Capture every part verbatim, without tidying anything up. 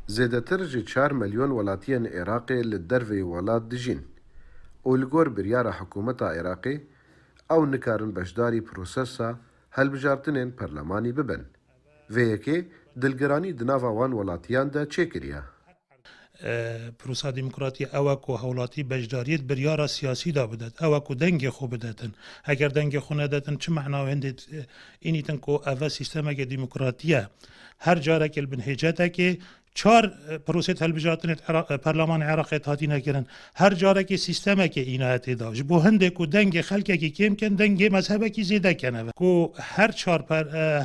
Zêdetir ji çar milyon welatiyên Iraqê li derveyî welat dijîn û li gor biryara hikûmeta Iraqê ew nikarin beşdarî prosesa hilbijartinên perlemanî bibin. Vê yekê dilgiranî di nava wan welatiyan de çêkiriye. Prosa demokratiyê ew e ku hewlatî beşdariyê di biryara siyasî de bidet, ew e ku dengê xwe bidetin. Eger dengê xwe nedetin, çi mehna wê hindê înîtin ku ev e sîstemeke demokratî ye? Her carekê li bin hêcetekê çar prosê hilbijartinê Perlemanê Iraqê hatine kirin. Her carekê sîstemekê înaye tê da. Ji bo hindê ku dengê xelkekî kêm kin, dengê mezhebekî zêde kene ve. Ku her çar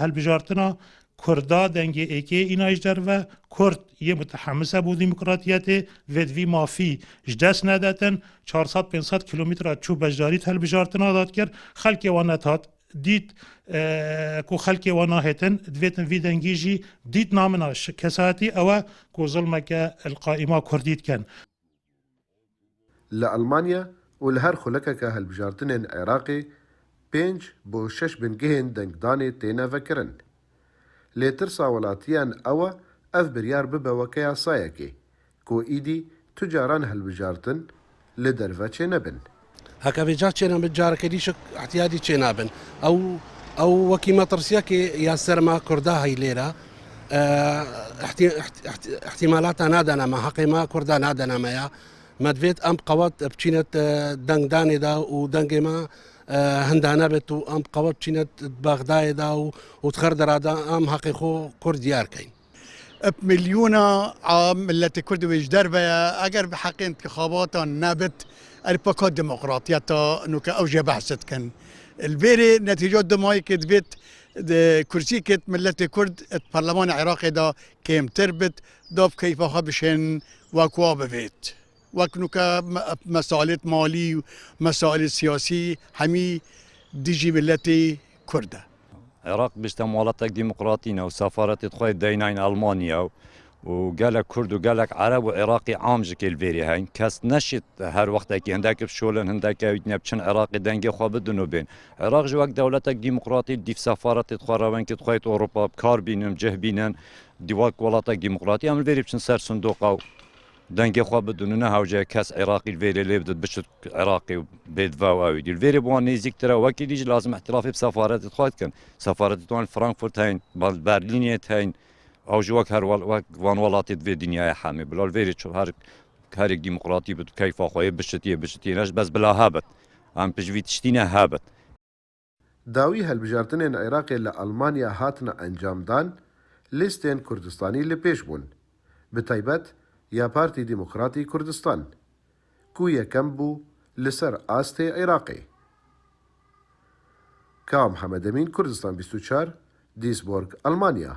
hilbijartina Kurda dengê êkê îna ji derve, Kurd yê mutehemmis e bo demokratiyetê, vê di vî mafî ji dest nedetin, çar sed pênc sed kilometre çû beşdarî hilbijartina da dikir, xelkê wan nehat dît ku xelkê wan nahêtin, divêtin vî dengî jî dît namina kesayetî ew e ku zilmeke li qaîma Kurdî dikin. Li Elmanya û li her xulekeke hilbijartinên Iraqê pênc bo şeş bingehên dengdanê têne vekirin. Lê tirsa welatiyan ew e ev biryar bibe weke yasayekê ku îdî tu caran hilbijartin li derve çênebin. Heke vêca çênebin, careke dî şik ihtiyadî çênabin. Ew ew wekî metirsiyekê ya ser me Kurda hey lêre. Îhtîmalata nadene me, heqê me Kurda nadene me ya. Me divêt em qewet biçîne dengdanê de û dengê me hindane bit û em qewet biçîne Bexdayê de û di xerdera de em heqê xwe Kurd diyar keyn. Bi milyona a miletê Kurd wê ji derve ye. Eger bi heqê intixabatan nebit, erê paka demokratiyeta nuke ew jê behs dikin. Li vêrê netîca dimayê ke divêt kursîkê miletê Kurd di perlemanê Iraqê de kêmtir bit, da bi keyfa xwe bişên wek wa bivêt. Wek nuke mesalêt malî û mesalêt siyasî hemî dijî miletê Kurd e. Iraq biştem welatek demokratî ne û sefaretê xwe deynayn Almanya û gelek Kurd û gelek Ereb û Iraqî am ji kê li vêrê heyn. Kes neşit her wextekî hindek bi şolin, hindek ew ne biçin Iraqê dengê xwe bidin û bên. Iraq ji wek dewletek demokratî dîv sefaretê xwe, rewenkê xwe yêt Ewropa bi kar bînin, cih bînin. Di wek welatek demokratî em li vêrê biçin ser sindoqa û dengê xwe bidin û ne hewce kes Iraqî li vêrê lê bidin, biçit Iraqê û bêdiva û ewî dî. Li vêrê bi wan nêzîktir e, wekî dî jî lazim îhtirafê bi sefaretê xwe dikin. Sefaretê wan li Frankfurt heyn, Berlînê heyn. Ew jî wek her wek van welatê di vê dinyayê hemê bila li vêrê çi her herêk demokratî bit, keyfa xwe yê bişitiyê, bişitiyê ne ji bes bila hebit. Em pişt vî tiştî ne hebit. Dawî hilbijartinên Iraqê li Almanya hatine encamdan, lîstên Kurdistanî li pêş bûn, bi taybet ya Partî Demokratî Kurdistan, ku yekem bû li ser astê Iraqê. Ka Mihemed Emîn, Kurdistan bîst û çar, Duisburg, Almanya.